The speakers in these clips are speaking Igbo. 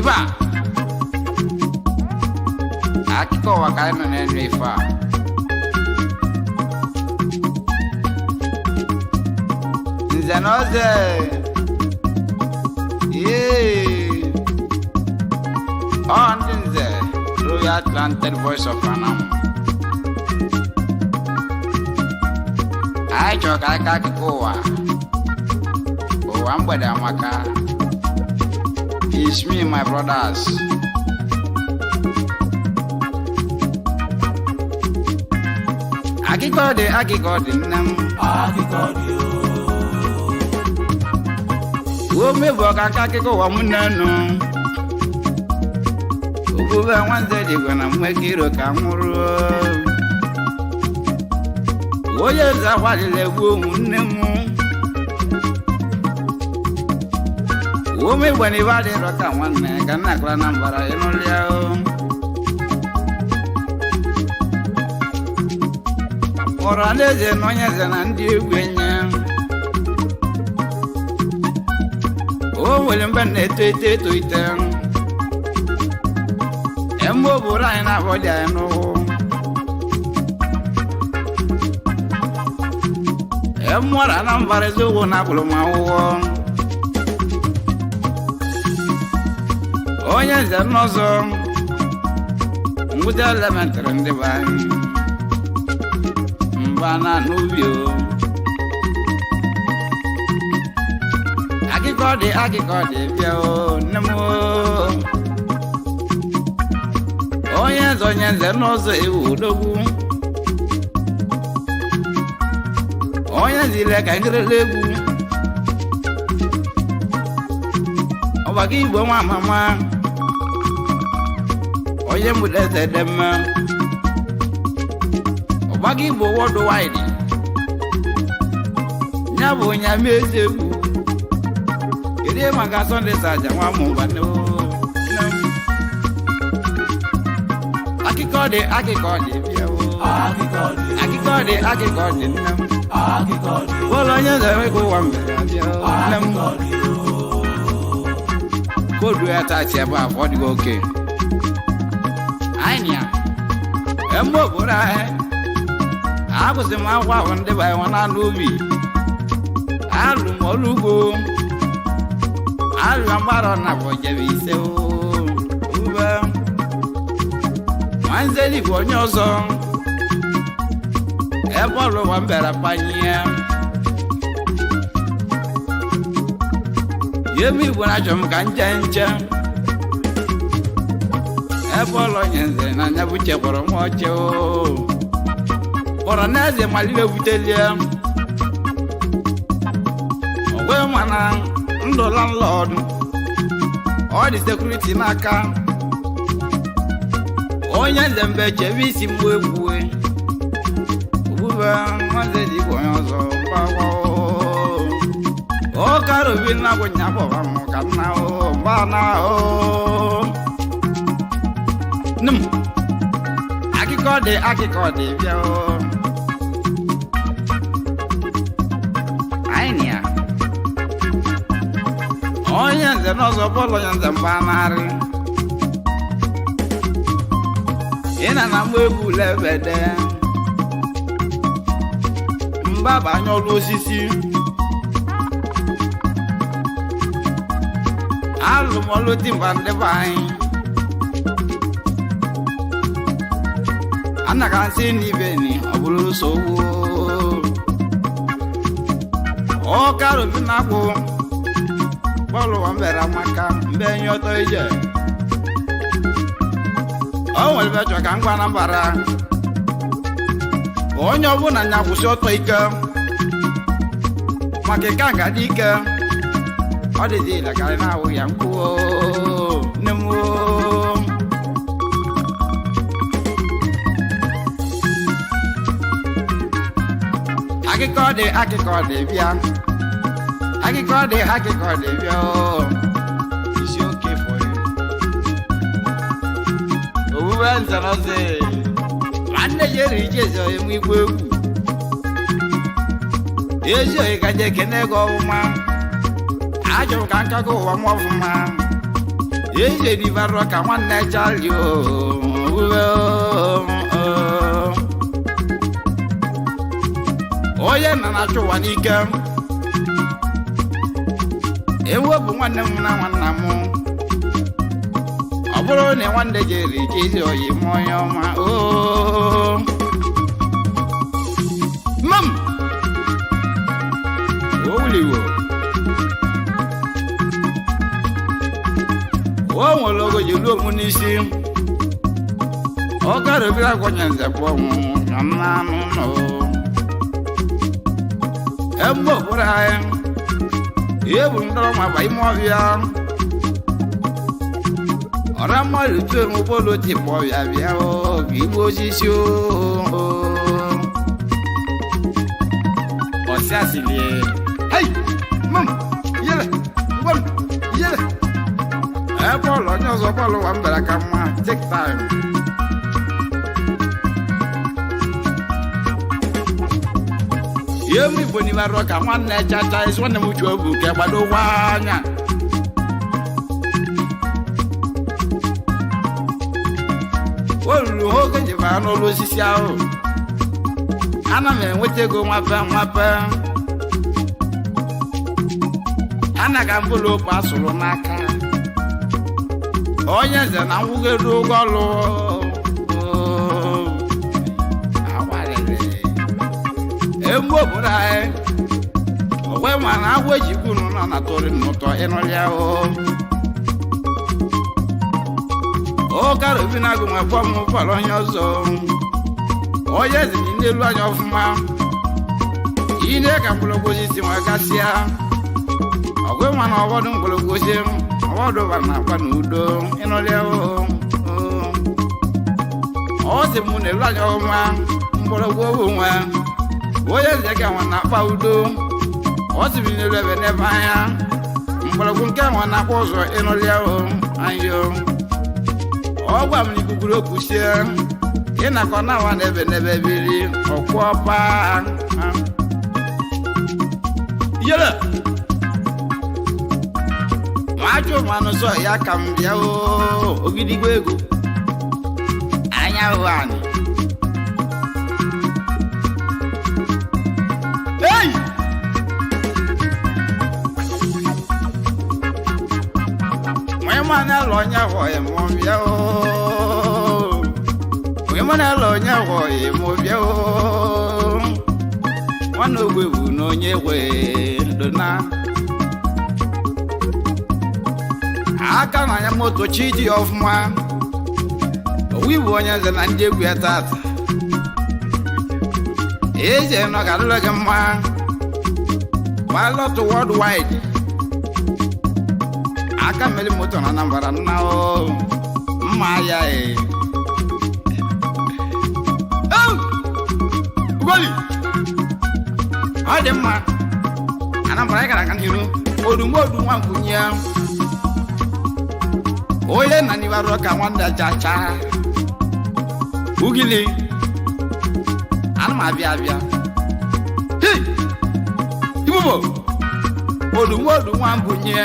Ife a akụkọ ụwa ka anyị nọ n'elu ife a. Nze na ọzọ, ee, ọ ndị nze Royal Planted Voice of Anam. Anyị chọrọ ka anyị kọọ akụkọ ụwa. Ụwa mgbede amaka. It's me, my brothers. Akụkọ dị, akụkọ dị, nne m. Akụkọ dị o. Ome bụ ọkaka akụkọ ụwa m nne nụ. Ogbube nwanze dịgwa na mmekọ iro ka nwụrụ. Onye eze akwalila egwu onwu nne m. Ome gbana ibe adịrọ ka nwanne ka nna akara na mbara ịnụlịa o. Kpọrọ alaeze na onye eze na ndị egwu enye. O nwere mgbe m na-eto eto eto ite. Mgbe obodo anyị na-abọ dị anyị n'ụkwụ. Mmụọra Anambra eziokwu na agbụrụ m akwụkwọ. Onye nze n'ọzọ ngwụta elementrị ndị be anyị. Mba na n'ubi o. Akụkọ dị, akụkọ dị bịa o, nne m o. Onye nze, onye nze n'ụzọ ewu odogwu. Onye nzile ka nkirịla egwu. Ọgbakọ Igbo nwa mama. Onye mụrụ eze dị mma. Ọgbakọ Igbo worldwide. Ya bụ onye ama eze egwu. Kedu ihe maka Sunday Saja nwa m nwanne o? Akụkọ dị, akụkọ dị bịa o. Akụkọ dị o. Akụkọ dị, akụkọ dị, nne m. Akụkọ dị o. Bụrụ onye nzere ịgụ ụwa mbere abịa o, nne m. Akụkọ dị o. Koodu ya tachi ebe a ọ dịghị oke. Anyị na ya. Mgbe obodo anyị, agụsị m akwụkwọ ahụ ndị be anyị nwa na-anụ ubi. Alụ m ọrụ ugbo. Alụ mgbarọ na bụ jebe ise o. Ube. Nwanzeli bụ onye ọzọ. Ebe ọrụ ụwa m bịara panye. Yemi Igbo na-achọ m ka nche nche. Ebe ọlọ nye nze na anya bụ chekwara m ọchị o. Kpọrọ n'eze malite butelie. Ogwe mana ndụ landlord. Ọ dị sekuriti n'aka. Onye nze mbe chebe isi mgbu ekwue. Ogbube nwanze dị igwe onye ọzọ gbawa o. Ọkara obi nna bụ nya bọba m ka nna o mgba na o. Nne m, akụkọ dị, akụkọ dị bịa o. Anyị na ya. Onye nze n'ọzọ bọọlụ onye nze mgba narị. Ị na na mgba egwu lebede. Mgba bụ anya ọrụ osisi. Alụ m ọlụ dimkpa ndị be anyị. Anaghị asị n'ibe ni ọ bụrụ nsogbu. Ọkara obi na-akwụ bọọlụ ụwa mbere amaka mbe nye ọtọ ije. O nwere ebe chọrọ ka m gwa Anambra. Onye ọbụla nya kwụsị ọtọ ike. Maka ike a ga-adị ike. Ọ dịdị ile karị na-awụ ya nkwụ o, nne m o. Akụkọ dị, akụkọ dị bịa. Akụkọ dị, akụkọ dị bịa o. Isi oke for you. Owuwe nzọrọzi. Nwanne jere ije zọ enwe igwe egwu. Ezi oyi ka je ekene gị ọfụma. Ajụrụ ka nkakọ ụwa m ọfụma. Eze n'ibarụ ka nwanne Charlie onye nna na-achụ ụwa n'ike. Ewu bụ nwanne m na nwanna m, ọ bụrụ na nwanne jere ije izi oyi m onye ọma oo mam owuliwo. O nwere ogo ji ruo m n'isi ọ gara obere agwanye nze bụ ọnwụ ka m na-anụ nọ egbe okporo anyị ihe bụ ndọrọ ma ba ime ọbịa ọra mmadụ tuo m ụgbọelu tikpọ ọbịa bịa oge igbu osisi ọsịa silie. Hei mam yele ngwam yele ee bọọlụ onye ọzọ bọọlụ nwa m bịara ka mma take time. Ihe m igbo n'ime arụ ka nwanne chacha ezi nwanne m uche obu ka gbado gwa anya o ruru ha oge ji baa n'ụlọ osisi ahụ. Ana m enweta ego nwape nwape ana ka mkpụrụ okpu asụrụ n'aka onye nze na mwugoro ụgwọ ọlụ agbalịrị egbu obodo anyị ogwe ma na agwọ ejikwu nọ na tụrị n'ụtọ ịnụrịa o ụkara obi na-agụ nwa fọm fọrọ onye ọzọ onye eze ji n'elu anya ọfụma ine ka mgbọrọgwụ osisi nwa gasịa ọgwụ nwa na ọfọdụ mgbọrọgwụ osisi ọfọdụ ba na-akwa n'udo ịnụrịa o ọ sị mụ na elu anya ọfụma mgbọrọgwụ obu nwa onye eze ka nwa na-akpa udo ọ sị m n'elu ebe n'ebe anya mgbọrọgwụ nke nwa na-akpa ụzọ ịnụrịa o anyụ ọ gwa m n'ikukwuru okwu sie ịnakọ na awa n'ebe n'ebe biri ọkwọ paa yele ma achụ manụ sọ ya ka m bịa oo ogidigbo ego anya hụ anyị ei onye ma na-alụ onye hụghị m bịa oo onye ma na-alụ onye hụghị m bịa oo nwanne ogwe bụ na onye gwe dona aka na anya moto chi dị ọfụma owu ibu onye nze na ndị egwu ya tata eze nọ ga adịrị gị mma pilot worldwide aka mmiri moto na Anambra nna o mma ya e ugoli ọ dị mma Anambra anyị gara aga n'iru odumodu nwa nkwunye ya onye na n'ibarụ ka nwanne chacha ugili ana m abịa abịa hei ibubo odumodu nwa nkwunye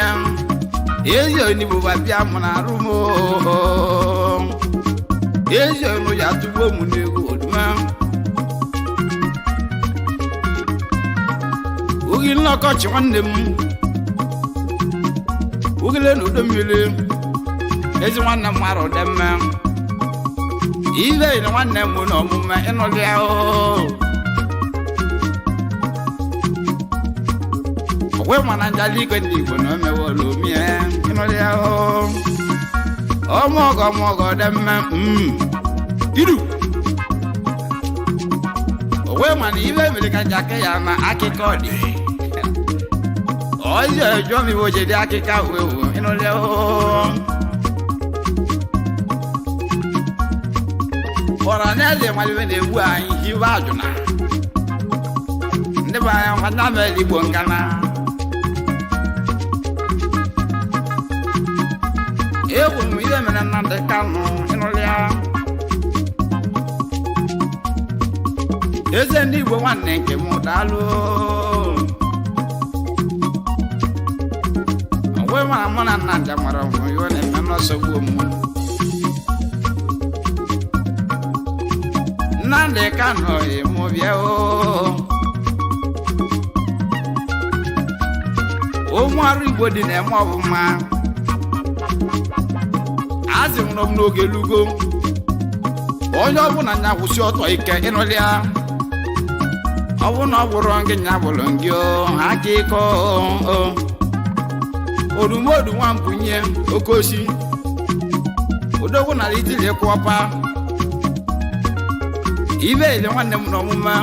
ezi onigbo bịa mụ na arụ m ezi onu ya tugbo mụ n'egwu oduma ugili n'ọkọchị nwanne m ugile na udo mmiri ezi nwanne m mara ụdị mma ibe yiri nwanne m na omume ịnụlịa ogwe mana njali igwe ndị Igbo na omewolu omie ịnụlịa ọmụọgọ ọmụọgọ dị mma iru ogwe mana ibe mere ka njakị ya na akịka ọ dị ọzọ ejụọ m iwe oje dị akịka wewu ịnụlịa kpọrọ n'eze nwalibe na-egbu anyị hiwe ajụna ndị be anyị nwanne mere igbo nkana egwu m ihe mere Nnamdị Kanụ ịnụlịa eze ndị igbo nwanne nke m daalụ onwe Onwe mara mụ na Nnamdị mara ọmụ iwe na-eme n'ọsọ gbuo mụ. Nnamdị Kanụ ịmụ bịa oo. Ụmụ arụ Igbo dị na-eme ọfụma. Azị nwụrụ m n'oge lugo. Onye ọbụla nya kwụsị ọtọ ike ịnụlịa. Ọ bụ na ọ bụrụ gị nya bụrụ gị o, aka ịkọ o. Odumodu nwa mbunye oke osi. Odogwu nara itili kwọpa. Ibe ele nwanne m n'ọmụma.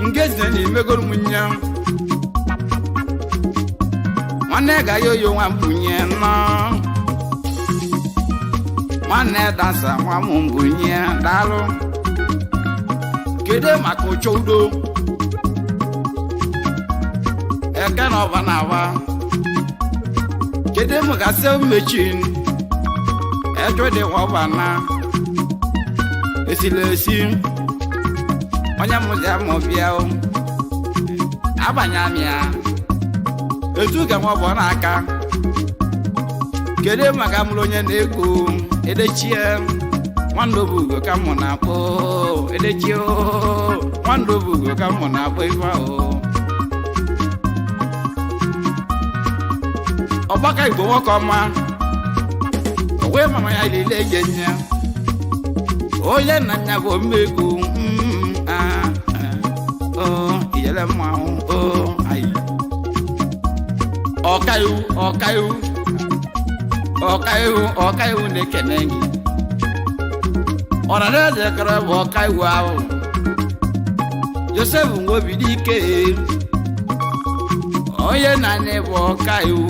Ngezi na imegoro m nya. Nwanne ga ya oyo nwa mbunye nọ. Nwanne dansa nwa m mbunye daalụ. Kedu maka ụchọ udo? Eke na ọba na-awa. Kedu maka sel mechin? Ejo dị ọba na. Esila esi. Onye mụzi amụ bịa o. Abanye amịa. Etu ka nwa bụ n'aka. Kedu maka mụrụ onye na-ego edechie nwanne obugo ka mụ na-akpọ edechie o nwanne obugo ka mụ na-akpọ ife ahụ. Ọgbaka Igbo nwoke ọma onwe mama ya lile eje nye onye nna nya bụ mmegbu o iyele mmanwụ o ayi ọkaiwu ọkaiwu ọkaiwu ọkaiwu na-ekene gị ọnara eze kọrọ bụ ọkaiwu ahụ Joseph Nwobidike onye na-anya bụ ọkaiwu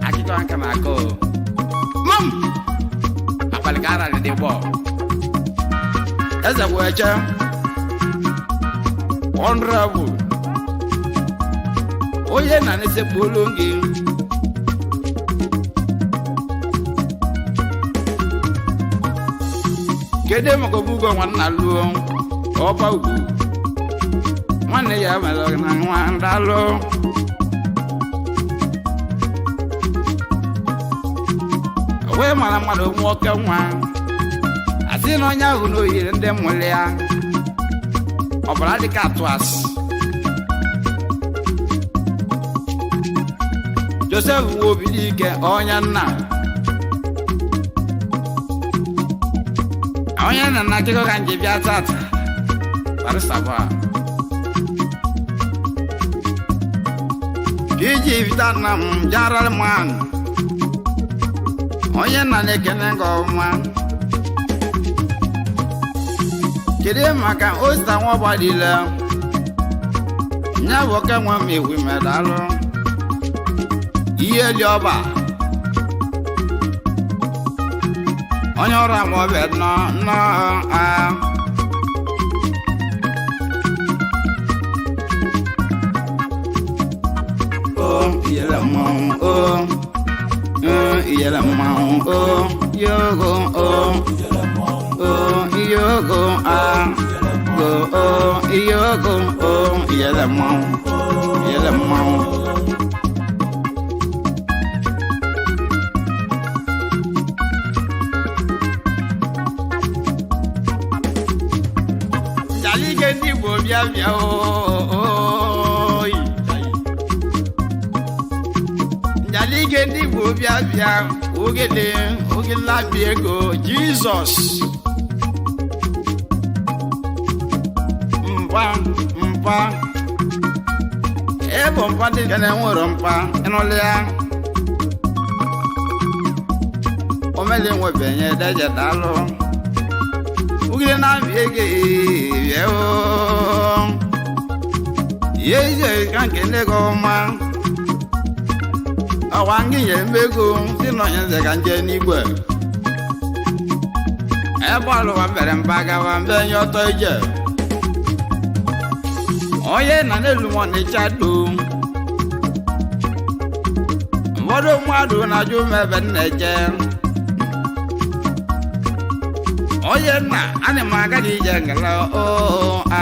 akịkọ nka na akọ mam akpalị ka ara dị gbọ eze bụ eche honorable onye na na-esekpu olu gị kedu maka obugo nwanna luo ọba ugwu nwanne ya mere na nwa ndalụ wee mara mmadụ nwoke nwa asị na onye ahụ na oyiri ndị mụrụ ya ọbara dịka atụ asị Joseph Nwobidike onye nna onye nna na akụkọ ka nje bịa tata barịsaba iji bita nna m jaral man onye nna na-ekene nke ọma kedu maka osta nwa ọgbadile nya bụ oke nwe m iwu medalụ ihe dị ọba onye ọrụ amaọbịa nọ nọ a o iyele mmanwụ o iyele mmanwụ o yogo o o yogo a go o yogo o iyele mmanwụ iyele mmanwụ. Jalike ndị Igbo bịa bịa oyi. Jalike ndị Igbo bịa bịa ogele ogele abịa ego Jizọs. Mpa mpa ebe mpa dị ka na-enwero mpa ịnụlị ya. Omele nwebenye deje daalụ. Ugiri na-abịa ego bịa oo. Ihe ije ka nke ndị gị ọma. Ọwa ngị nyere m ego si na onye nze ka nje n'igwe. Ebe ọlụwa mbere mba gawa mbe nye ọtọ ije. Onye na n'elu m Ọnịcha do. Ụfọdụ mmadụ na-ajụ m ebe m na-eje. Onye nna ana m aga n'ije ngala oo a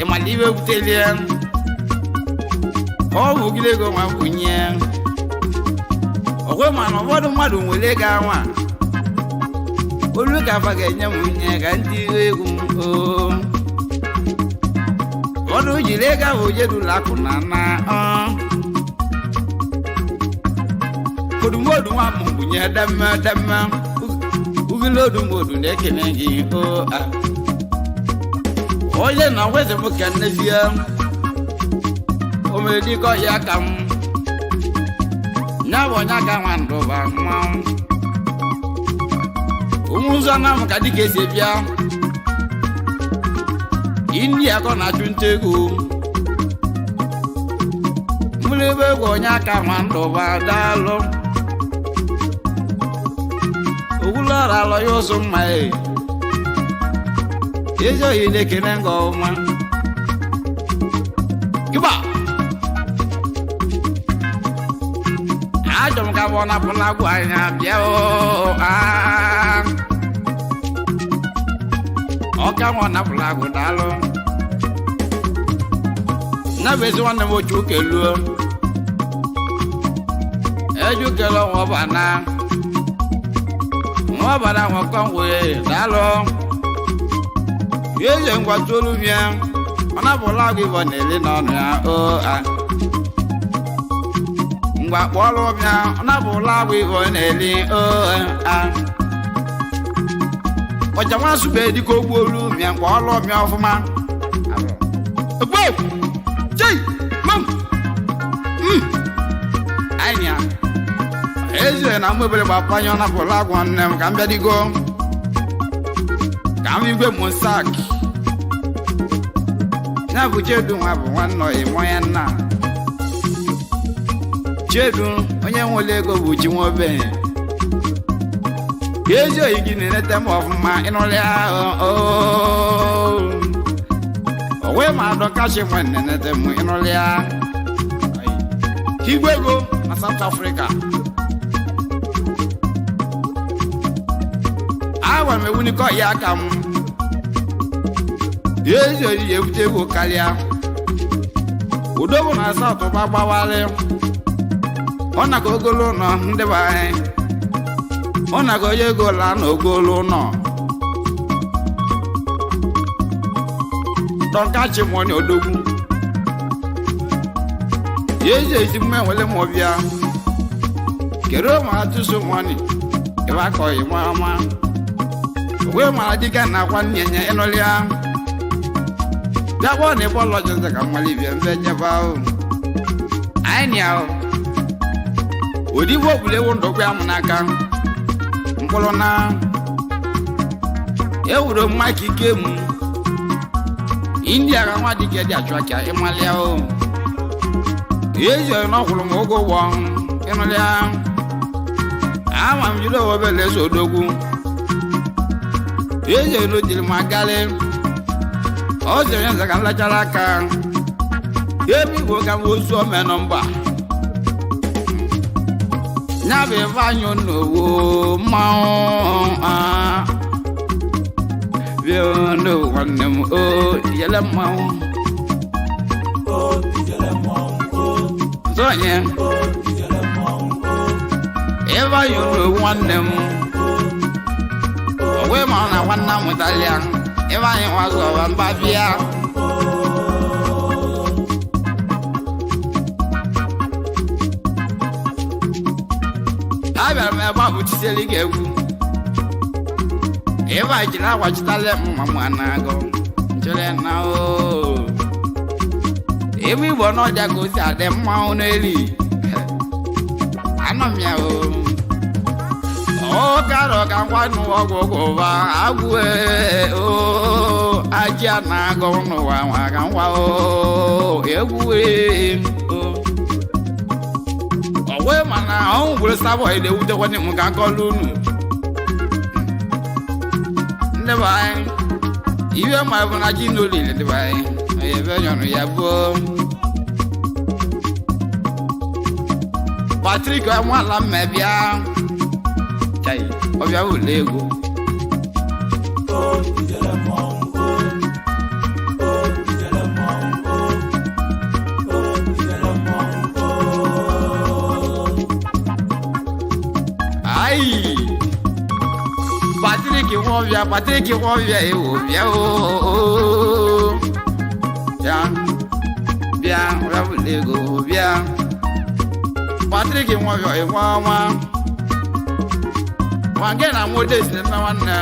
ịmali mara iwe butelie. Ọ bụ gide ego nwa bunye ọkwe, mana ụfọdụ mmadụ nwere ego anwa olu ka afa ga-enye m nye ka ndị egwu m oo. Ụfọdụ jiri ego ahụ jedula akụ na na odumodu nwa m bunye demme demme ugile odumodu na-ekene gị o a onye na weze m ka nnezie o mere dịka ọhịa ka m nya bụ onye aka nwa ndụba mmanwụ ụmụ ụzọ na m ka dịka esi bịa India kọ na-achụ nta ego mkpụrụ ebe egwu onye aka nwa ndụba daalụ ogwulọra alọ ya ụzụ mma e ezi oyi na-ekene nga ọma kịba ajọ m ka bụ napụla agwụ anya bịa oo aa. Ọka nwa napụla agwụ daalụ na bụ ezi nwanne m oche ụka eluo eju kele nwa ọbana nwa ọbana nwakọ wee daalụ eze ngwa tolu bịa ọ napụla agwụ ịbọ na-ele n'ọnụ ya o a ngwa kpọrọ bịa ọ napụla agwụ ịbọ na-eli o a ọjà nwa sụbe dịka ogbu olu mịa mgbe ọlụ mịa ọfụma egbe chei mam anyị ya eze na mgbebere gbapanye ọ napụla agwụ nne m ka m bịa digo ka m igwe mosak ya bụ Chedu nwa bụ nwanne ọyị nwa ya nna Chedu onye nwere ego bụ chi nwa obenye ezi oyi gị na-enete m ọfụma ịnụrịa onwe ma adọkachi nwa na-enete m ịnụrịa igwe ego na South Africa agwara m ewunikọ ya aka m ezi oyi ya ebute ego karịa udo bụ na South ba gbawalị ọ na ka ogolo ụlọ ndị be anyị ọ na ka onye ego laa na ogolo ụlọ dọkachi mụọ na odogwu ezi ezi mma enwele m ọbịa kedu ụmụ atụso mọni ebe akọghị nwa ọma onwe mara dịka na akwa nne ya ịnụlịa bịakwa na ebe ọlọjọzọ ka mmali bịa mbe jebe ahụ anyị na ahụ odigbo ogwulewu ndụgwa ya m n'aka mkpụrụ na ewuro mma ka ike m India ka nwa dike dị achụ aka ịmalịa o ezi oyi na ọkwụrụ m ụgwọ ụgbọ ịnụlịa ama m jiri obele eso odogwu ezi oyi na o jiri m agalị ọ sịrị ya nza ka m lachara aka ebe igbo ka m ozu omenụ mba ya bụ ebe anyị n'owo mmanwụ bịa n'owo nwanne m o yele mmanwụ o ijele mmọnwụ zonye o ijele mmọnwụ ebe anyị n'owo nwanne m ogwe ma ọ na nwanne m mụtalịa ebe anyị nwa zọba mba bịa abịara m ebe a bụ titeli gị egwu ebe a jiri agbachitala m ma mụ na-agụ nchere na o ebe igbo n'ọja ka o si adị mmanwụ n'eli anọ m ya o ọ karọ ka ngwa n'ụwa ọgwụ ụwa agwụ ee, o aji a na-agụ n'ụwa nwa ka ngwa o egwu ee, o ọwe mana ọnwụ gwere sabọ na-ewutekwana m ka akọlụ unu ndị be anyị iwe ma bụ na ji n'olili ndị be anyị ebe nyọrọ ya bụ Patrik nwala mmebịa chai ọbịa ụlọ egwu o ijele mmọnwụ o ijele mmọnwụ Nwọbịa, Patrik Nwọbịa, ewo, bịa oo, bịa, bịa, bịa bụla ego, bịa. Patrik Nwọbịa, ịnwa ọnwa nwa gị na nwodes na nne, nwanne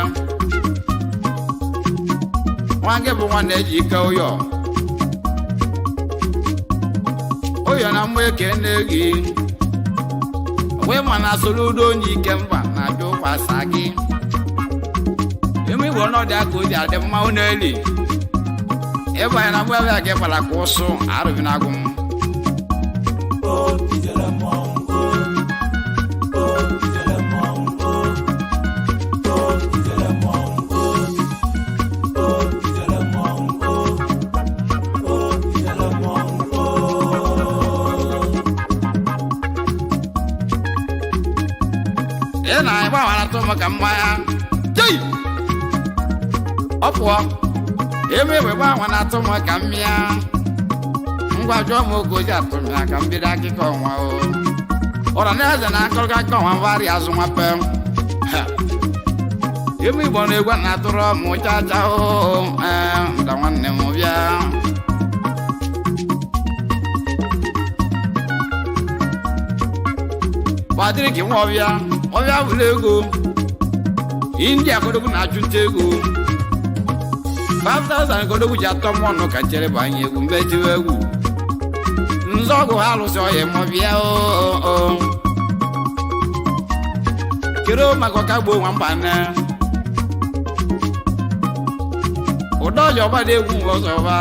nwa gị bụ nwanne eji ike ụyọ ụyọ na mmụ eke nne gị wee ma na soro udo onye ike mba na-abịa ụkwasa gị ime igbo n'ọdị aka o ji adị mmanwụ n'eli ịbanye na mgbe ebe gị gbara ka ụsụ arụbi na agụ m. O ijele mmọnwụ o, o ijele mmọnwụ o, o ijele mmọnwụ o, o ijele mmọnwụ o, o ijele mmọnwụ o. Ị na-agbaghara tụ maka mmanya jei ọ pụọ eme egbe gbanwe na-atụ m ka mmịa ngwa jụọ m oge oji atụ m ya ka m bido akụkọ ọnwa o ụra na eze na akụrụka akụkọ ọnwa varị azụ nwape. Ha. Ime igbo na egwu na-atụrụ m chacha o. Ee, nda nwanne m bịa. Patrik Nwọbịa, ọbịa bụrụ ego India kodogwu na-achụ nta ego 5000 kodogwu ji atọ m ọnụ ka chere banye egwu mgbe tiwe egwu nzọgụ ha alụsị ọya mọbịa oo. Kedu maka ọkagbuo nwa mba nne ụdọ ọja ọba dị egwu nwe ọzọ ọba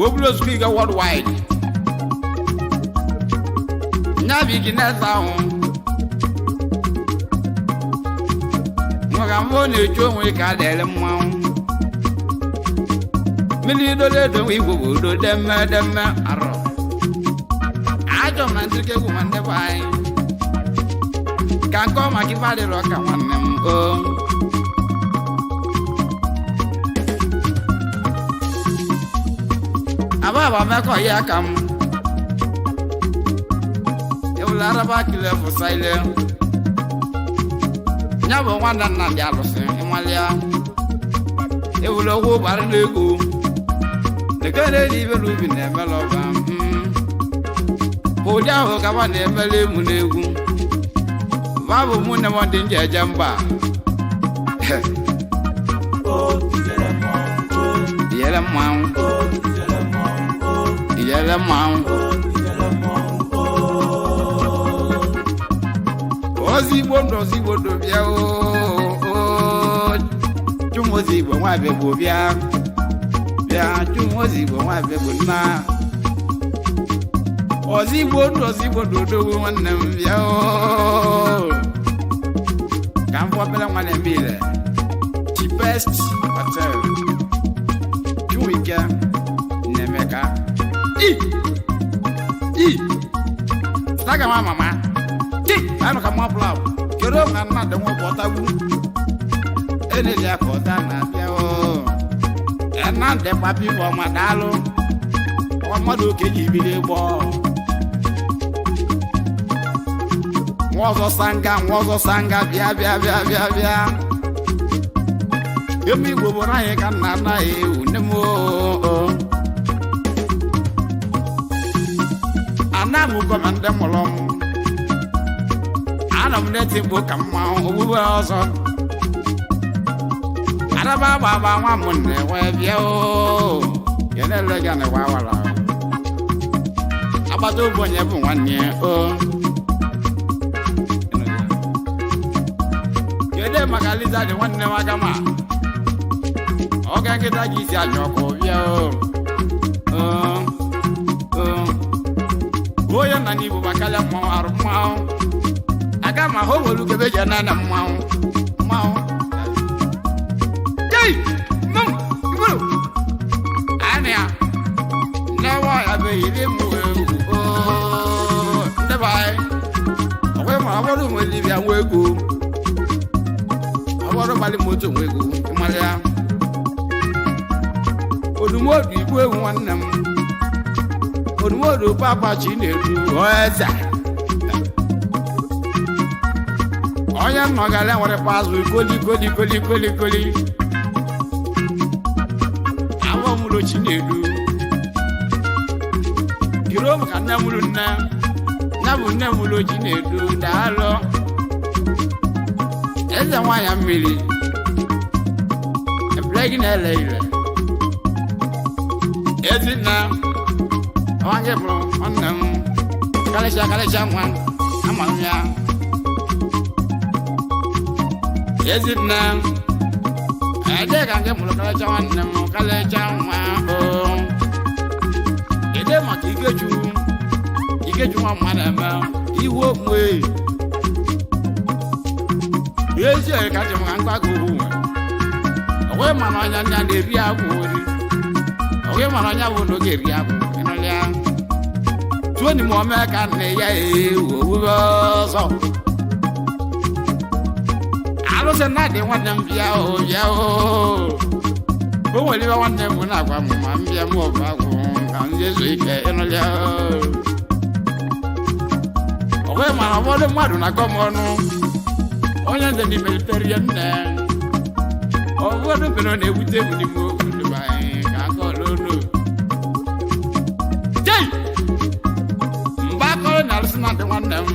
obulu ozugbo iga worldwide nyabi gị neta ahụ maka mbụ na-echu onwe ka a dịrị mmanwụ mmiri dodo edo igwe bụ udo demme demme arọ ajọ m na ntịrịka egwu ma ndị be anyị ka nke ọ maka ife adịrọ ka nwanne m o aba mekọ ya ka m ewula araba kile fụsa ile ya bụ nwanne nna dị alụsị ịmalịa ewula okwu bara n'ego lekere ibe n'ubi na-emela ọba ụdị ahụ ka ba na-emela emu n'egwu ba bụ mụ nne m dị nje eje mba. O ijele mmọnwụ o, Iyele mmanwụ. o ijele mmọnwụ o, Iyele mmanwụ. o ijele mmọnwụ o. Ozigbo ndụ, ozigbo ndụ, bịa oo. Chumozigbo nwa bịa bịa bịa, Chumozigbo nwa bịa nna. Ozigbo ndụ, ozigbo ndụ, odogwu nwanne m, bịa oo ka m fọpere nwanne m ile cheapest hotel Chuwike Nnemeka i i saga ma mama ti anụ ka mma pụla kedu ma mmadụ nwe bụ ọtagbu eneli aka ọta na-abịa oo nnamdị papi bụ ọma daalụ ọwa mmadụ oke ji biri gbọ nwa ọzọ sanga, nwa ọzọ sanga, bịa bịa bịa bịa bịa. Eme igbo bụ anyị ka nna anaghị ewu nne m oo ana m ụgọ ma ndị mụrụ m anọ m na-eti mkpu ka mmanwụ ogbugbe ọzọ araba agba agba nwa m na-enwe bịa oo kenele gị na awara agbata obi onye bụ nwanne ya o. Kedu maka Liza dị nwanne m aka ma ọ ga nkịta gị isi aja ọkụ bịa o. O, o onye nna n'igbo gbakalịa mmanwụ arụ mmanwụ aga ma ha o nwere ugebe ji na mmanwụ mmanwụ jei mum iburu anya n'ewe ya bụ iri mụ ewu oo ndị be anyị ọkwa ma ọ bụrụ nwe dibịa nwe ego ọ bụrụ gbalị moto nwe ego ịmalị ya odumodu igbu ewu nwanne m odumodu papa chi na-edu eze Onye nnọgara nwere azụ koli koli koli koli koli. Awọ mụrụ Chinedu. Kiri ụmụ ka nne mụrụ nne. Ya bụ nne mụrụ Chinedu, daalụ. Eze nwanyị mmiri. Ebule gị na-ele ire. Ezinne. Nwa gị bụrụ nwanne m. Karịsịa karịsịa nwa. Ama m ya. Ezinne. Ede ka nke mụrụ karịcha nwanne m, karịcha nwa o. Ede maka Ikechukwu. Ikechukwu nwa mma na-eme ihu okpu e. Ezi oyi ka ji m ka ngwa gị ohu nwe. Ọgwụ mana ọnya nya na-eri agwụ ori. Ọgwụ mana ọnya bụ na oge eri agwụ. Ịnụlịa. Tuo ni mo mee ka nne ya ewu owuwe ọzọ. Alụsị na-adị nwanne m, bịa o, bịa o. O nwere ibe nwanne m na-agwa m ma m bịa m ọbụ agwụ ka m jezu ike, ịnụlịa. Ọgwụ mana ụfọdụ mmadụ na-akọ m ọnụ. Onye nze n'ime tere nne. Ụfọdụ mere ọ na-ewute egwu n'ime okwu ndị be anyị ka aka ọlụ olu. Jei! Mgbe akọrọ na alụsị na-adị nwanne m.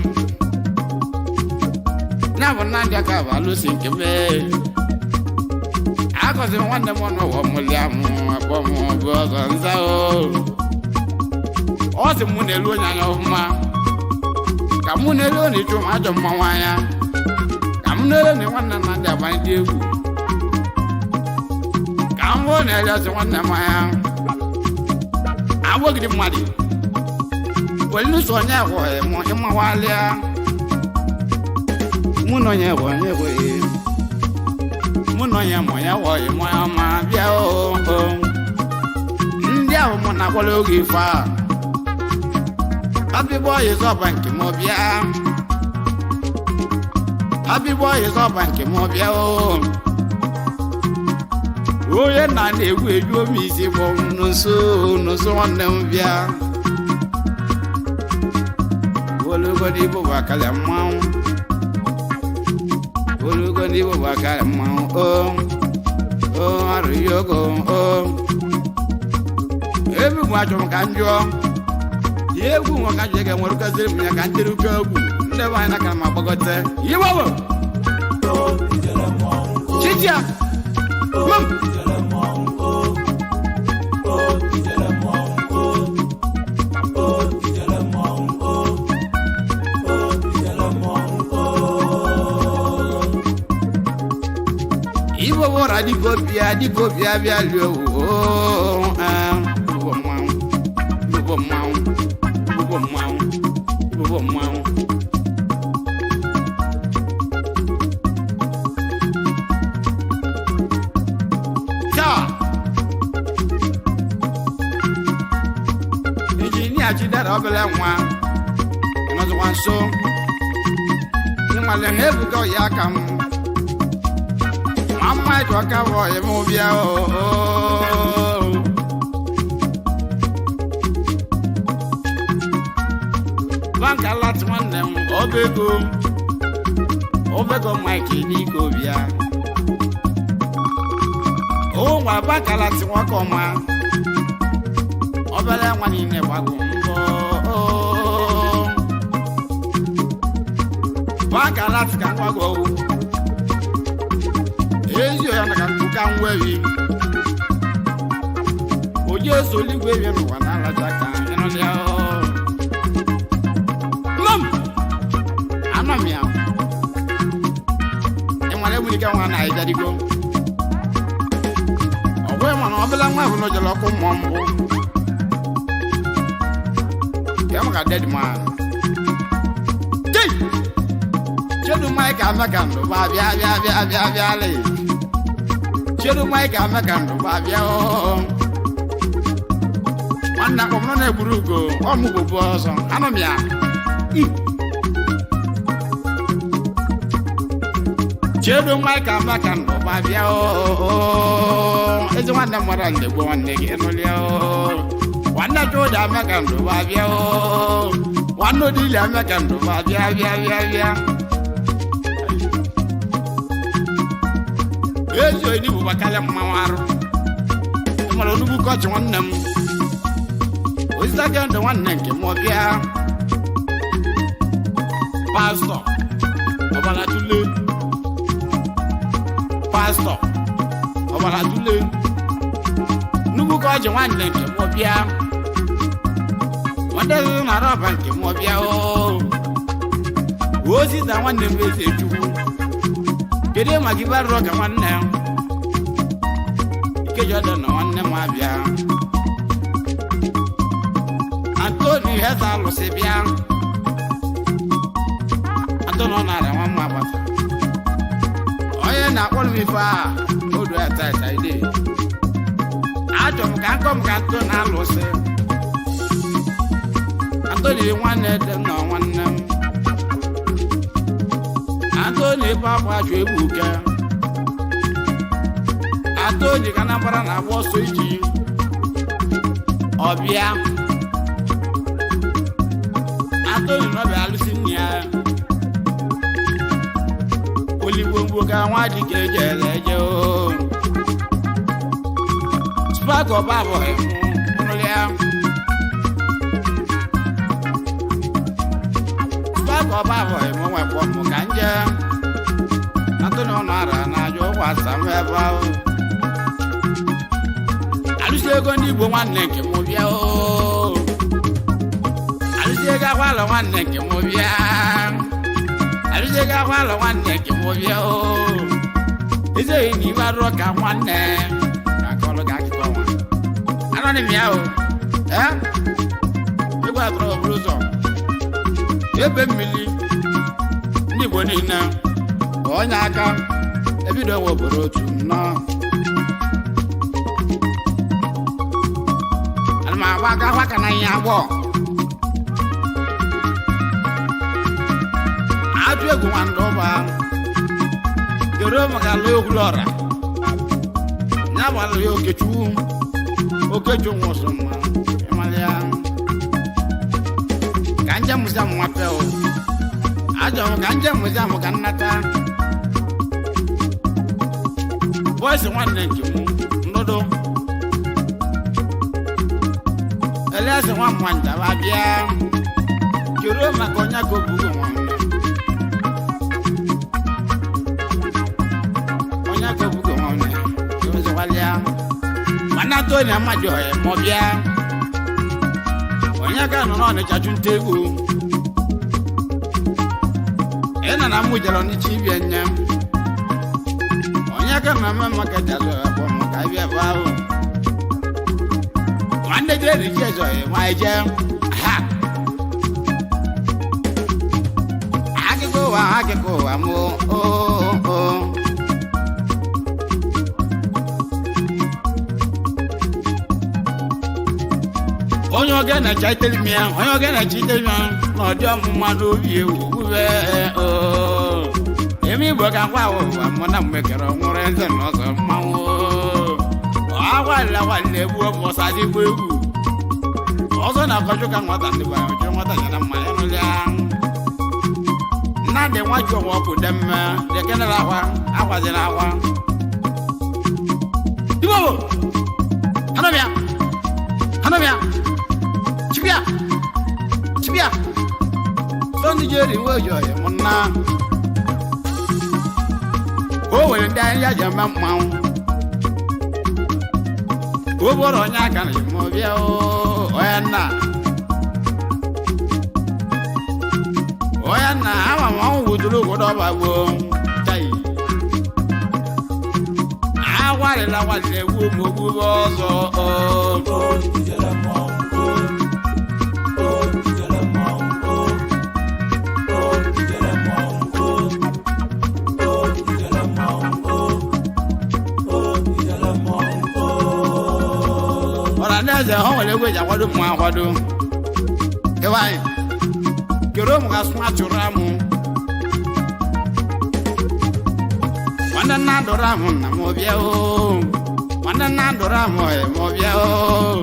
Ya bụ nnadị aka bụ alụsị nke m ee. Agọziri nwanne m ọnụ ụwa mụlịa m akpọ m bụ ọzọ nza o. Ọ sị mụ na-elu onye anya ọfụma. Ka mụ na-elu onye ịchụ m ajọ mmanwụ anya. Ka m na-ele na nwanne m na-adị agbanye dị egwu. Ka m hụ na ele ọsị nwanne m anya. Awọgide mmadụ. Welu onye gwọghị m ịmawalịa. Mụ na onye bụ onye gwọghị. Mụ na onye ma onye gwọghị mụ ọma bịa o. Ndị ahụ mụ na-akwala oge ife a. Happy boy is up nke m bịa. Happy boy is up nke m bịa o. Onye nna na-egwu eju omi isi bụ nso nso nwanne m bịa. Olugodi bụ akara mmanwụ. Olugodi bụ akara mmanwụ o. O arụghị ogo o. Ebe mụ achọrọ ka m jụọ. Ihe egwu nwa ka jee ga nwere kaziri m ya ka m tere uke egwu. Ndị be anyị na-akara m agbagote. Iwe bụ. O ijele mmọnwụ o. Chichia. O Mum. ijele mmọnwụ o. O ijele mmọnwụ o. O ijele mmọnwụ o. O ijele mmọnwụ o. Ibo wọra dịka bịa dịka bịa bịa lie ooo. Igbo mmanwụ, Igbo mmanwụ, Igbo mmanwụ, Igbo mmanwụ. Taa, injinia Chidera obele nwa nọzikwa nso. Ịnwale ha ebuka ọya aka m. Mama ịtụ aka bụ ọyị m bịa ooo. Banka lat nwanne m ọba ego. Ọba ego Mike n'iko bịa. O nwa banka lat nwoke ọma. Obere nwa niile gbagbo mbọ ooo. Banka lat ka nwa gị owu. Ezi oya na ka nkuka nwewi. Oje eso eluigwe bịa n'ụwa na-alacha ka ịnụlịa ooo. Mom! Anọ m ya. Ị nwere egwu ike nwa na ịjadigo. Ọ bụghị mana ọbụla nwa ebụla jere ọkụ mmụọ mbụ. Ya maka dead man. Jei! Chedu Mike Amaka ndụ ba bịa bịa bịa bịa bịa le. Chedu Mike Amaka ndụ ba bịa ooo. Nwanne akpọ m nọ na-egburu ugo, ọ mụ bụ ọzọ. Anọ m ya. Chedu Mike Amaka ndụ ba bịa ooo. Ezi nwanne m mara ndị gboo nwanne gị nụlịa ooo. Nwanne Chude Amaka ndụ ba bịa ooo. Nwanne Odili Amaka ndụ ba bịa bịa bịa bịa. Ezi oyi bụ gbakarịa mmanwụ arụ. Nwere onugbu kọchị nwanne m. Osita kendụ nwanne nke m bịa. Pastọ ọbara tule. Pastọ ọbara tule. Nnukwu kọchị nwanne nke m bịa. Nwanne na rọba nke m bịa oo. Osita nwanne m eze chukwu. Kedu maka ibe arụrụ ka nwanne m? Ikeji ọdọ na nwanne m abịa. Antoni Heza alụsị bịa. Antoni ọ nara nwa mma agbata. Onye na-akpọrọ m ife a odu ya taita ide. Achọ m ka nkọ m ka Antoni alụsị. Antoni nwanne dị m na nwanne m. Antoni papa chụ egbuke. Antoni ka Anambra na-agba ọsọ iji ọbịa. Antoni nọbịa alụsị nne ya. Oligbogbo ka nwa dike ejere eje oo. Spark ọba abụghị mụ ya. Spark ọba abụghị mụ nwekwa mụ ka nje. Antoni ọ nara na-ajụ ụgwọ asam ebe ahụ. Alụsị ego ndị Igbo nwanne nke mụ bịa oo. Alụsị ego akwalọ nwanne nke mụ bịa. Alụsị ego akwalọ nwanne nke mụ bịa oo. Ezeghị na ibe arụọ ka nwanne ka akọrọ gị akụkọ nwa. Anọghị m ya o. Ee? Egwu atụrụ oburu ụzọ. Ebe mmiri ndị Igbo niile onye aka ebido nwe obodo otu nnọọ. Ana m agba aka akwa ka na ihe agbọ. Atụ egwu nwanda ụba. Kedu maka ala okwulu ọra? Ya bụ ala ya Okechukwu. Okechukwu nwụsụ mma. Ịmara ya. Ka njem muziam nwape o. Ajọ m ka njem muziam ka nnata. Bọịsị nwanne nke m ndụdụ. Elias nwa mmanja ba bịa. Kedu maka onye ka obugo nwanne? Onye ka obugo nwanne? Emezikwalịa. Nwanne Antoni Amadi ọyị mọ bịa. Onye ka nọ n'Ọnịcha chụnta egwu. Ị nọ na mụ jere Ọnịcha ibie nye. Onye ka na mma maka jazụ akpọ m ka bịa ebe ahụ. Nwanne jere ji ezo ma je ha. Akụkọ ụwa akụkọ ụwa mụ oo oo. Onye oge na-eche itere m ya, onye oge na-eche itere m ya, na ọdị ọmụma n'obi ewu wube oo. Eme Igbo ka ngwa ụwa mụ na mgbe kere nwụrụ eze na ọzọ mmanwụ. Agbalịla gbalịla egbuo m ọsọ adịgbo egwu. Ọzọ na-akọjụ ka nwata ndị bụ ahụ jụrụ nwata ya na mma ya nụlịa. Nnadị nwa ji ọnwa ọkụ dị mma, dekenere akwa, akwaziri akwa. Igbo bụ, anọbịa, anọbịa, chibịa, chibịa. Sọndị jeri nwe oji ọyị mụ nna. O nwere ndị ahịa ji eme mmanwụ. O bụrụ onye aka na ime ọbịa oo, onye nna. Onye nna ama m ọnwụ gbuturu obodo ọba gboo. Chai. Agbalịla gbalịla egwu m ogbube ọzọ oo. O ijele mmọnwụ o, o ijele mmọnwụ o, o ijele mmọnwụ o, o ijele mmọnwụ o, o ijele mmọnwụ o. Ọra ndị eze ha nwere egwu eji akwado mma akwado. Kewa anyị. Kere ụmụ ga sụ achụrụ amụ. Nwanne nna dụrụ ahụ nna m bịa oo. Nwanne nna dụrụ ahụ ọyị m bịa oo.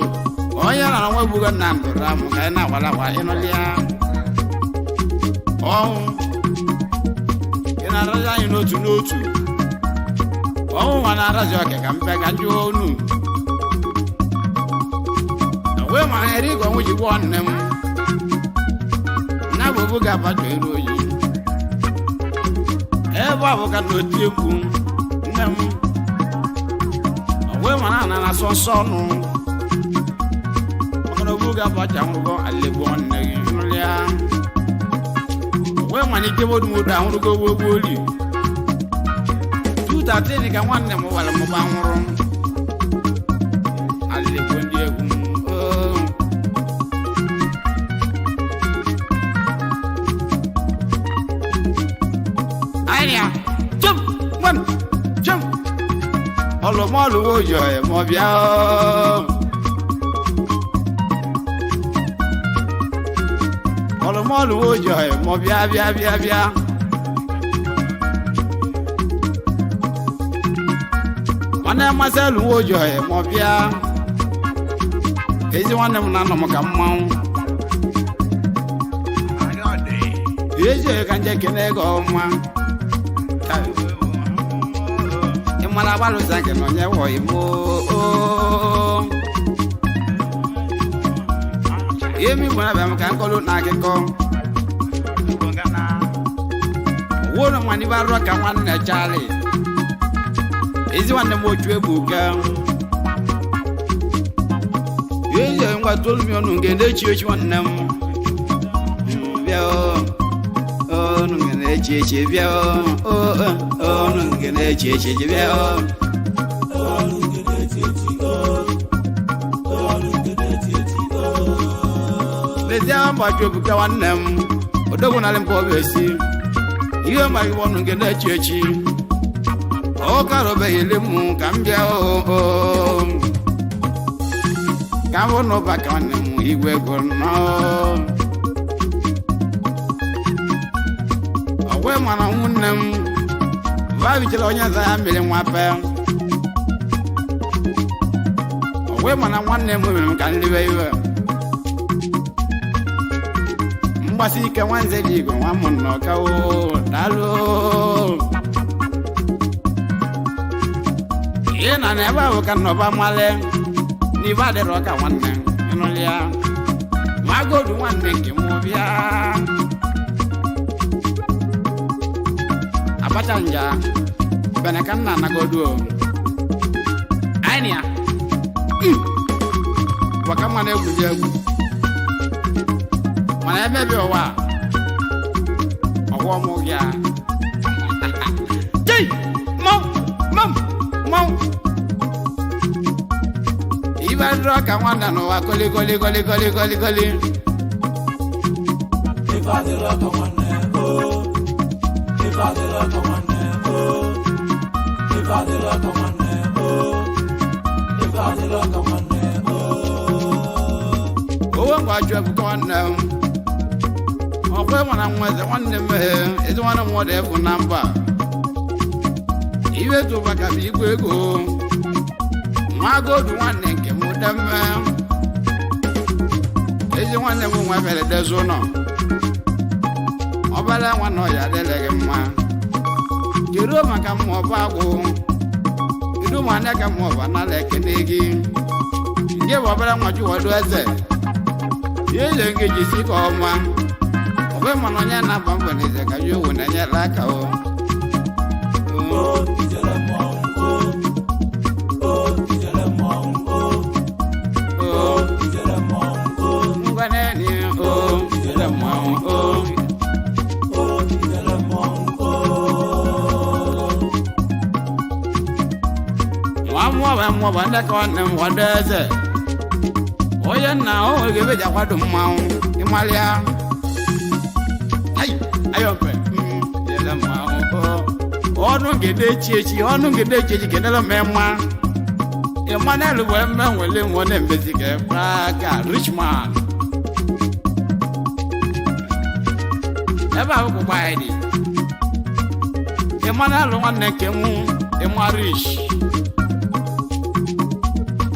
Onye nara nwa egbugo nna m dụrụ ahụ ka anyị na-agbara agba ịnụlịa. Ọnwụ. Ị na-arazi anyị n'otu n'otu. Ọnwụ nwa na-arazi ọka ka mpe ka njụ onu wee ma eri ka ọnwụ ji gwụọ nne m na bụ obu ga-abacha eru oyi ebe ọ bụ ka na oti egwu nne m wee ma na ana na asọ nsọ ọnụ maka na obu ga-abacha nwụrụgo alịgbo nne gị nụlịa wee ma na ike modumodu anwụrụgo gbogbo oli 213 ka nwanne m gwara m gba nwụrụ alịgbo ndị egwu m oo. Anya, jump, one, jump. Ọlụmọlụ wo yọ ẹ̀ mọ bịa oo. Ọlụmọlụ wo yọ ẹ̀ mọ bịa bịa bịa bịa. Nwanne Marcel wo yọ ẹ̀ mọ bịa. Ezi nwanne m na-anọ m ka mmanwụ. Ezi oyi ka nje kene ego ọma. Ịmara agbalụsa nke na onye wọ imo. Ihe mi gwara bịa m ka nkọlụ na akụkọ. Wụrụ nwa n'ibe arụọ ka nwanne Charlie. Ezi nwanne m ochu ebuka. Ezi oyi ngwa tolu mi ọnụ nke na-echi echi nwanne m. Bịa oo. Ọnụ nke na-echi echi bịa oo. Ọnụ nke na-echi echi bịa oo. Ọnụ nke na-echi echi o. Ọnụ nke na-echi echi o. N'ezie mgbachi obuka nwanne m odogwu narị mpụ ọbụ esi ihe maghị ọnụ nke na-echi echi ọ karụbeghị ele m ka m bịa oo ka m hụ n'ụba ka nwanne m igwe ego nọ ọgwe mana nwunne m vabichara onye nza ya mmiri nwa pe ọgwe mana nwanne m mere m ka m liwe iwe mgbasi ike nwanze dị igwe nwa m nnọka o daalụ ihe na na ebe ahụ ka nnọba male n'ibe adịrọ ka nwanne ịnụlịa magodu nwanne nke m bịa abacha nja bene ka nna anagodu o anyị na ya waka mma na-egwuri egwu mana emebi ụwa ọghọm gị a jei mmanwụ mmanwụ mmanwụ ibe dịrọ ka nwanne n'ụwa koli koli koli koli koli koli Ife adịrọ ka nwanne o. Ife adịrọ ka nwanne o. Ife adịrọ ka nwanne o. Ife adịrọ ka nwanne o. owe ngwa jụ ebuka nwanne m ọkwa nwara nwa eze nwanne m ee ezi nwanne m nwọdụ efu na mba iwe tụba ka bụ igwe ego nwa godu nwanne nke m demme ezi nwanne m nwa bere dozie ụlọ ọbara nwa na ọya adịla gị mma kedu maka mma ọba agwụ kedu ma anya ka mma ọba nala ekene gị nke bụ ọbara nwa juwado eze ihe nke jisi ka ọma ọbụ mana onye na-agba mbọ n'eze ka ya owu na-enyere aka o O ijele mmọnwụ o. O ijele mmọnwụ o. O O ijele mmọnwụ o. ngwaneni o ijele mmanwụ o O ijele mmọnwụ o. nwa mmụọ bụ mmụọ bụ ndị ka nwanne m wado eze onye nna o nwere ebe eji akwado mmanwụ ịmalịa ayi ayọmpe ijele mmanwụ o ọnụ ngede echi echi ọnụ ngede echi echi kedere m ịma Emmanuel bụ eme nwere nwe na-emezi ka ekwe aka rich man ebe ahụ kwụkwa anyị dị Emmanuel nwanne nke mụ ịma rich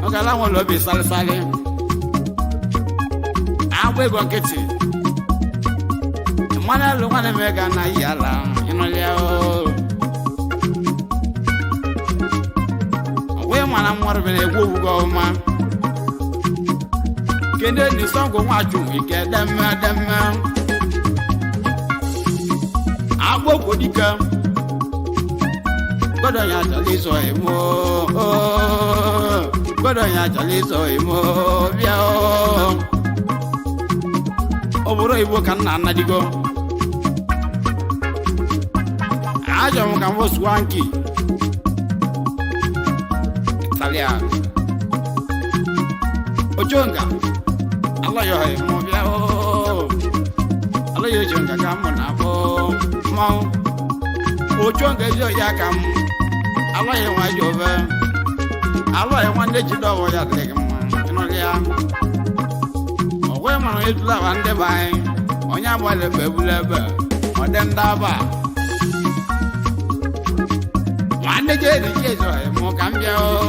ọgala nwere obi salịsalị agba ego nkịtị Emmanuel nwanne m ga na yi ala ịnụlịa o Ịma na mmadụ bịara egwu ogwugo ọma. Kedu enyi sọngụ nwachukwu ike demme demme agbogbo dike gbọ́dọ̀ yàn àjàlè sọ èmo, gbọ́dọ̀ yàn àjàlè sọ èmo bịa. Obodo Igbo ka nna anadigo ajọ m ka m swanki Italian ojonga alayo èmo bịa, alayo ojonga ka mụ na-akpọ mmanwụ ojonga ezi ọya ka m alọghị nwa ji ofe alọghị nwanne jide ọwọ ya dịrị gị mma ịnụrụ ya. Ọgwe mara ejula aba ndị be anyị onye agbalị ebe ebula ebe ọ dị ndị aba nwanne ji eriji ezoghị mụ ka m bịa oo.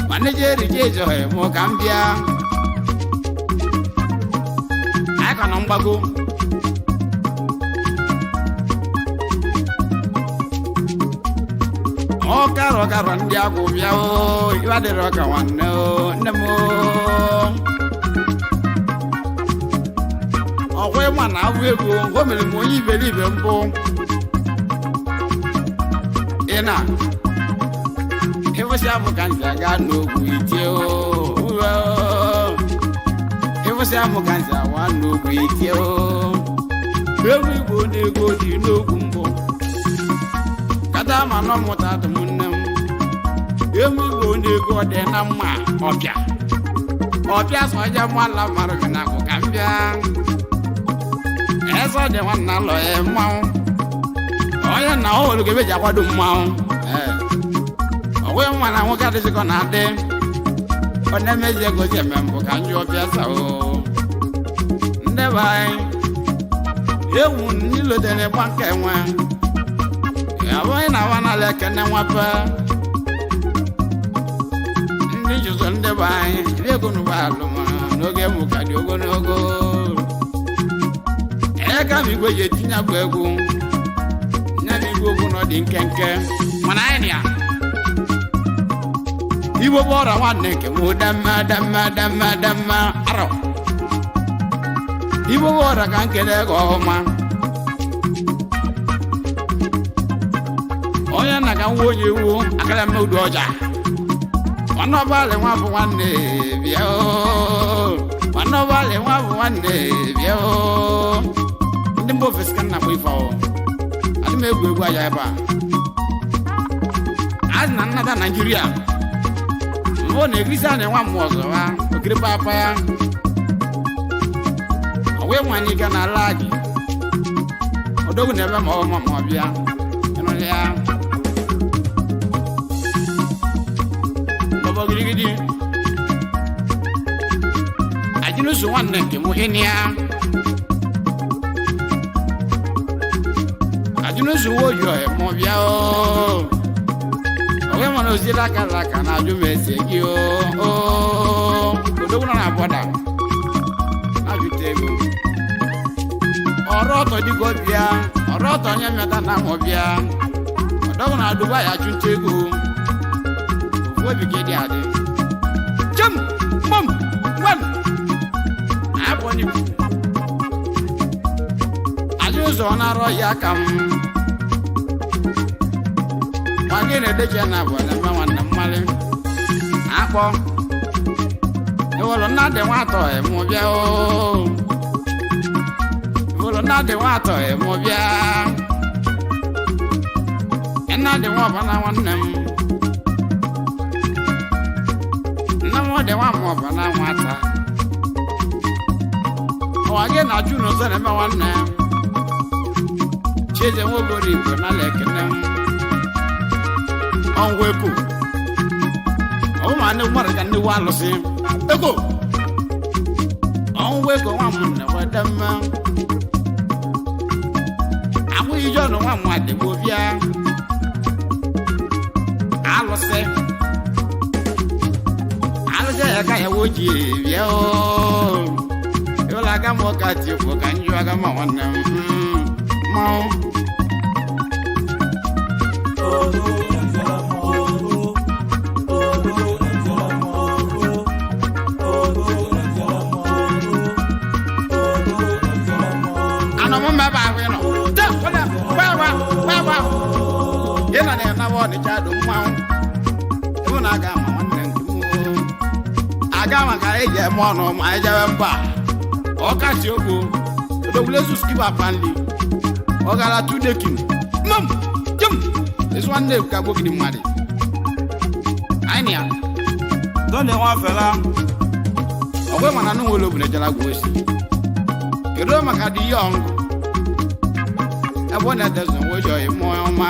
Nwanne ji eriji ezoghị mụ ka m bịa. Anyị ka nọ mgbago. Ọkara ọkara ndị agwụ bịa oo, iwe adịrị ọka nwanne oo, nne m oo. Ọkwa ịma na abụ ego o mere m onye iberibe mbụ ị na ịfụsị abụ ka nsi aga n'ogwu itie oo, uwe oo. Ịfụsị abụ ka nsi awa n'ogwu itie oo. Egwu Igbo na ego dị n'ogwu mbụ kata ma nọ mụta atụ m nne m. Egwu Igbo na ego dị na mma ọbịa ọbịa sọja mala marụ gị na ka m bịa eze dị nwanna lọ ya mmanwụ onye na o nwere ebe eji akwado mmanwụ. Ee, ọgwụ nwa na nwoke adịzịkọ na-adị ọ na-emezi ego ji eme mbụ ka njụ ọbịa sa o ndị be anyị ewu nilotere gba nke nwe abụghị na awa n'ala ekene nwape ndị jụzọ ndị be anyị ndị ego n'ụba alụma n'oge mụ ka dị ogologo. Ee, ka m igwe ji etinye bụ egwu nya bụ igwe okwu na ọ dị nkenke mana anyị na ya Igbo bụ ọra nwanne nke m demme demme demme demme arọ. Igbo bụ ọra ka nkele gị ọma onye na ka nwa onye iwu akara mme udu ọja nwanne ọbalị nwa bụ nwanne bịa oo. Nwanne ọbalị nwa bụ nwanne bịa oo. Ndị mba ofesi ka nna bụ ife ọ adị m egwu egwu aja ebe a a sị na nnata Naijiria mbụ na egrisi a na-enwe mmụọ ọzọ ha okiri papa ya ọwa ịnwe anyị ga na ala gị odogwu na ebe ma ọ ma ma ọ bịa ịnụrụ ya bọbọ gidigidi ajịnụso nwanne nke m ịnị ya ajịnụso nwa oji ọhịa ma ọ bịa oo onwe mana ozi laka laka na ajụ m ese gị oo odogwu nọ na bọda ajụta ego ọrụ ọtọ dịka ọbịa ọrụ ọtọ onye mmeta na amụ bịa ọdọgwu na adụgba ya achụnta ego ofu obi ka ịdị adị chem mgbam ngwam abụọ n'ikuku ajụ ụzọ ọ na-arọ ya ka m ma gị na-edechi na abụọ na mma nwanne mmalị akpọ ewolo nna dị nwa atọ mụ bịa oo ewolo nna dị nwa atọ mụ bịa nna dị nwa ọbana nwanne m nne m dị nwa m ọbana nwata ọwa gị na ajụ n'ụzọ na-eme nwanne m Chieze Nwogoro Igbo n'ala ekene m ọngwa eko ọ ma ndị mmadụ ka ndị wa alụsị ego ọngwa ego nwa m na-enweta mma abụghị Jọn nwa m adịgbo bịa alụsị alụsị ya ka ya woji bịa oo ịwụla aka m ụka tikwu ka njụ aka ma nwanne m mmanwụ. Oh, Ọnịcha dị mmanwụ ịbụ na aga ama nwanne nke m aga maka eji eme ọnụ ma anyị jebe mba ọkasi okwu odogwulezu skiba panli ọ gara tudekin mam jem ezi nwanne ebuka gbogidi mmadụ anyị na ya. Tony Nwafela. Ọgwe mana nụ nwere obodo jara gwa osi kedu maka dị yọng ebe ọ na-edezo nwe jọ ịmụ ọma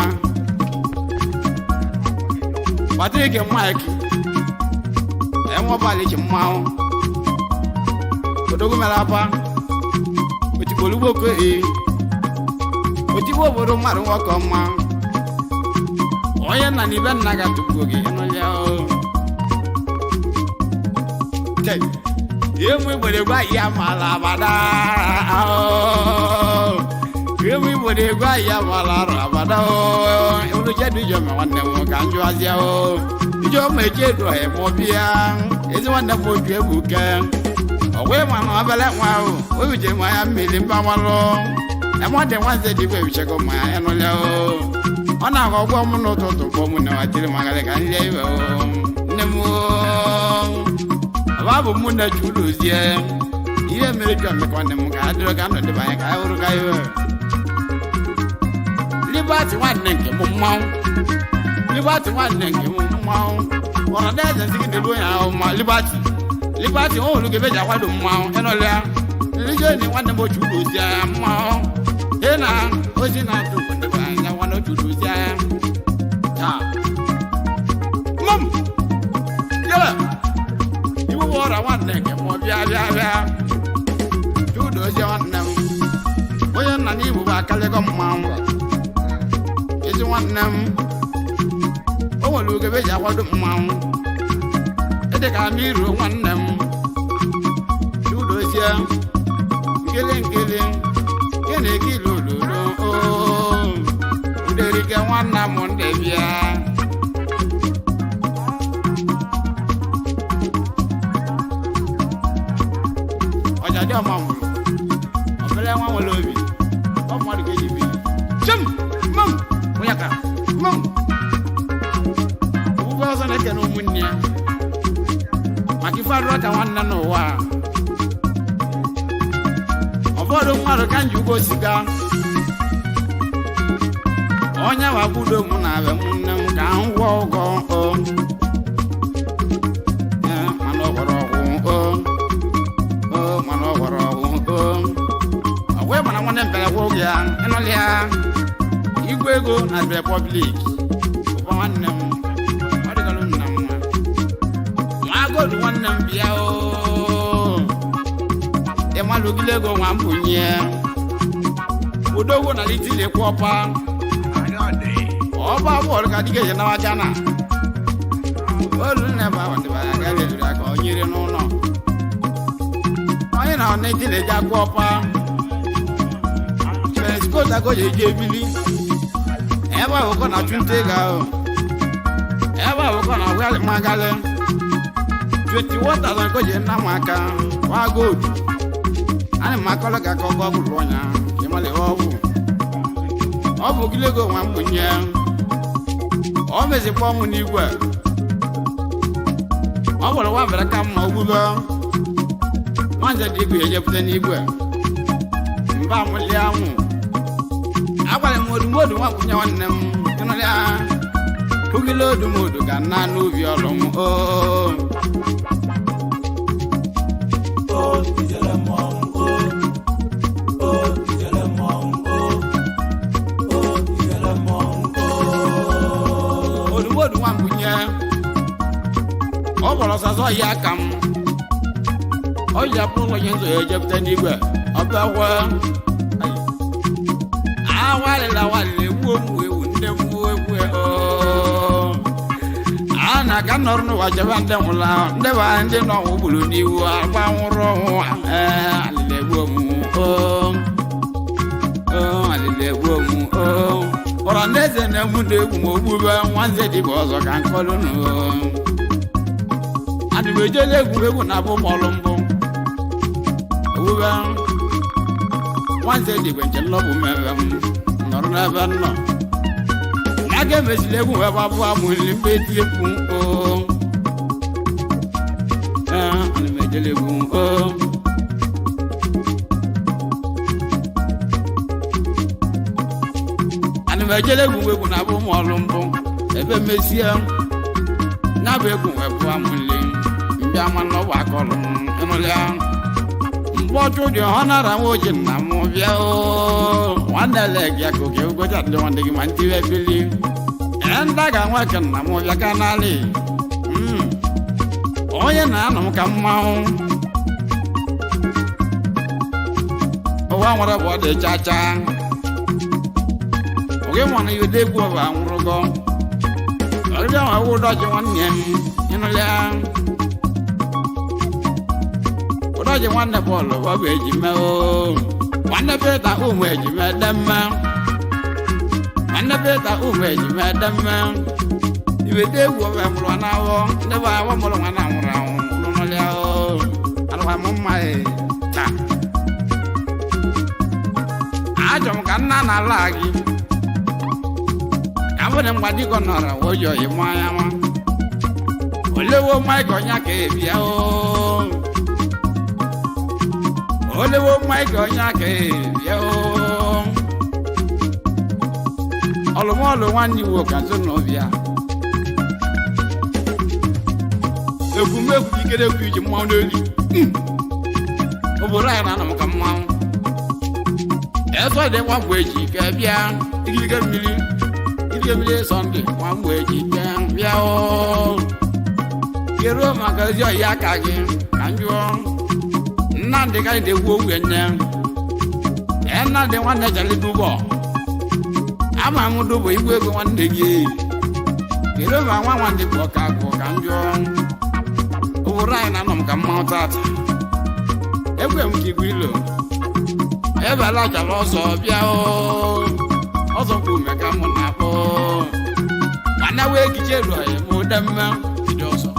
Patrik Mike enwe ọbala ichi mmanwụ odogwu mere apa otikpolugboko e otigbo obodo mmadụ nwoke ọma onye nna na ibe nna ga-atụgbuo gị ịnụlịa o. Chei, emu igbere gwa ya mala abada emu igbere gwa ya mala arụ abada olu chedu ijoma nwanne m ka njụ azịa o ijoma echedu eme bịa ezi nwanne m oju ebuke ọgwa ịma na obele nwa ahụ obi ji ma ya mmiri mgbanwalụ emọdị nwanze dịbụ ebichego ma ya ịnụlịa o ọ na-agwa ọgwọ m n'ụtụtụ kpọ m na watiri magarị ka nlie iwe o nne m o ọba bụ mụ na-eche ụlọ ozie ihe mere jụ emeka nwanne m ka adịrị ka nọdụ banye ka hụrụ ka iwe Liberty nwanne nke m mmanwụ Liberty nwanne nke m mmanwụ ọ̀rọ̀ dẹ́ ẹ̀sẹ̀ sí kìnìún lóyún àwọn ọmọ Liberty Liberty wọn ò lóge bẹ́ẹ̀ jà kwado mmanwụ ẹnọlẹ́à religion ni nwanne m ochu ụlọ ozie mmanwụ ị na ozi na-atụ ndị bụ anya nwanne ochu ụlọ ozie taa mom yẹlẹ iwu bụ ọrịa nwanne nke m bịa bịa bịa chudo ozie nwanne m onye nna na igbo bụ akalịgọ mmanwụ ezi nwanne m o nwere ugebe eji akwado mmanwụ ịdị ka m iruo nwanne m chudo ozie nkele nkele gịnị ka ilololo uderike nwanna m ndị bịa ọjà dị ọma nwụrụ obere nwa nwere obi ọ mmadụ ka eji bi chim mum onye ka mum ogbugbe ọzọ na-ekene ụmụnne ya maka ife adụrọ ka nwanne n'ụwa a. Ụfọdụ mmadụ ka nji ụgwọ siga onye wakwudo mụ na be nwanne m ka m gwọ ụgwọ o. Ee, mana ọ gwọrọ ọgwụ o o mana ọ gwọrọ ọgwụ o ọgwụ mana nwanne m bịara gwọ oge ya ịnụlị ya igwe ego na republic ụba nwanne m ọ dịgalụ nna m mma nwa godu nwanne m bịa o ịmalụgide ego nwa mbunye odogwu na litili kwụ ọpa ọba bọọlụ ka dịga eje nawa Ghana olu nne bụ ahụ dịbara aga leliri aka ọ nyere n'ụlọ onye na ọ na-etili eji akwụ ọpa pentikota ka o ji eji ebili ebe ahụ kọ na achụnta ego ahụ ebe ahụ kọ na agwa magalị 21,000 ka o ji nna m aka kwa gold ana m akọrọ gị aka ọgọ ọgwụ ọnya ka ịmara ihe ọgwụ ọ bụ ogologo nwa mgbunye ọ mezikwa ọnwụ n'igwe ọ gwara nwa bịara ka mma ogbube nwanze dị igwe ejepụta n'igwe mba amụli anwụ agwara m odumodu nwa mgbunye nwanne m ịnụlịa pugile odumodu ga nna n'ubi ọrụ m oo O ijele mmọnwụ o. O ijele mmọnwụ o. O ijele mmọnwụ o. odumodu nwa mbunye ọ gwara ọsazọ ya aka m ọ ji apụ ụlọ nye nzọ ya ejepụta n'igwe ọbịa gwa awalịla walịla egbuo m ewu ndị m egwu oo. a na-aga nọrọ n'ụwa chebe ndị nwụrụ ahụ ndị bụ anyị ndị nọ ọnwụ gburu n'iwu agba nwụrụ ọnwụ ee alịla egbuo m oo oo alịla egbuo m oo ụrọ ndị eze na-egbu ndị egwu ma ogbube nwanze dịbụ ọzọ ka nkọlụ nụ adị m ejela egwuregwu na abụ mọlụ mbụ owube nwanze dịbụ nche nlọbụ mmebe m nọrọ n'ebe m nọ na Ya ga-emesili egwu wee gbabụ amụli mgbe etiekwu o. Ee, ana m ejele egwu o. Ana m ejele egwu egwu na-abụ ụmụ ọrụ mbụ ebe mesie na-abụ egwu wee bụ amụli mbịa ma n'ọgba akọrọ m ịnụlịa mgbe ọchụ dị ọ nara nwa oji nna m bịa oo nwanne leg ya ka oge ụgọcha ndị nwanne gị ma ndị ebili ee ndị ga nwa ka nna m bịa ka n'alị. Onye na-anọ m ka mmanwụ ụwa nwere bụ ọ dị cha cha oge mwana ya odegwu ọba anwụrụgo ọrịbịa nwa wụ ụdọji nwanne m ịnụlịa ụdọji nwanne bọọlụ ọ bụ ejime oo nwanne peta ụmụ ejime demme nwanne peta ụmụ ejime demme iweta egwu ọba mụrụ na awọ ndị bụ awọ mụrụ nwa na nwụrụ anwụ nụlịa oo alụkwa m mma ee taa achọ m ka nna na-ala gị ka m bụrụ mgbe dịkọ nọrọ ụjọ ịmụ anya nwa olewo Mike ọnya ka ebia oo olewo Mike ọnya ka ebia oo ọlụmọlụ nwanne iwo ka nso na ọbịa ekwumekwu ikere ekwu iji mmanwụ n'elu obodo anyị na-anọ m ka mmanwụ ẹsọ dị nwa mgbe eji ike bịa igirige mmiri igirige mmiri sọnde nwa mgbe eji ike bịa oo keruo maka ezi ọhịa aka gị ka m jụọ Nnamdị ka anyị na-ekwu okwu nne ee Nnamdị nwanne jali dubọ ama m dubọ igwe ego nwanne gị keruo ma nwa nwanne bụ ọka agụ ka m jụọ obodo anyị na-anọ m ka mmanwụ tata ekwe m ka igwe ilo ebe alachala ọsọ bịa oo ọsọ bụ ume ka mụ na-akpọ mana wee kiche ruo ya ma ụda mma bido ọsọ.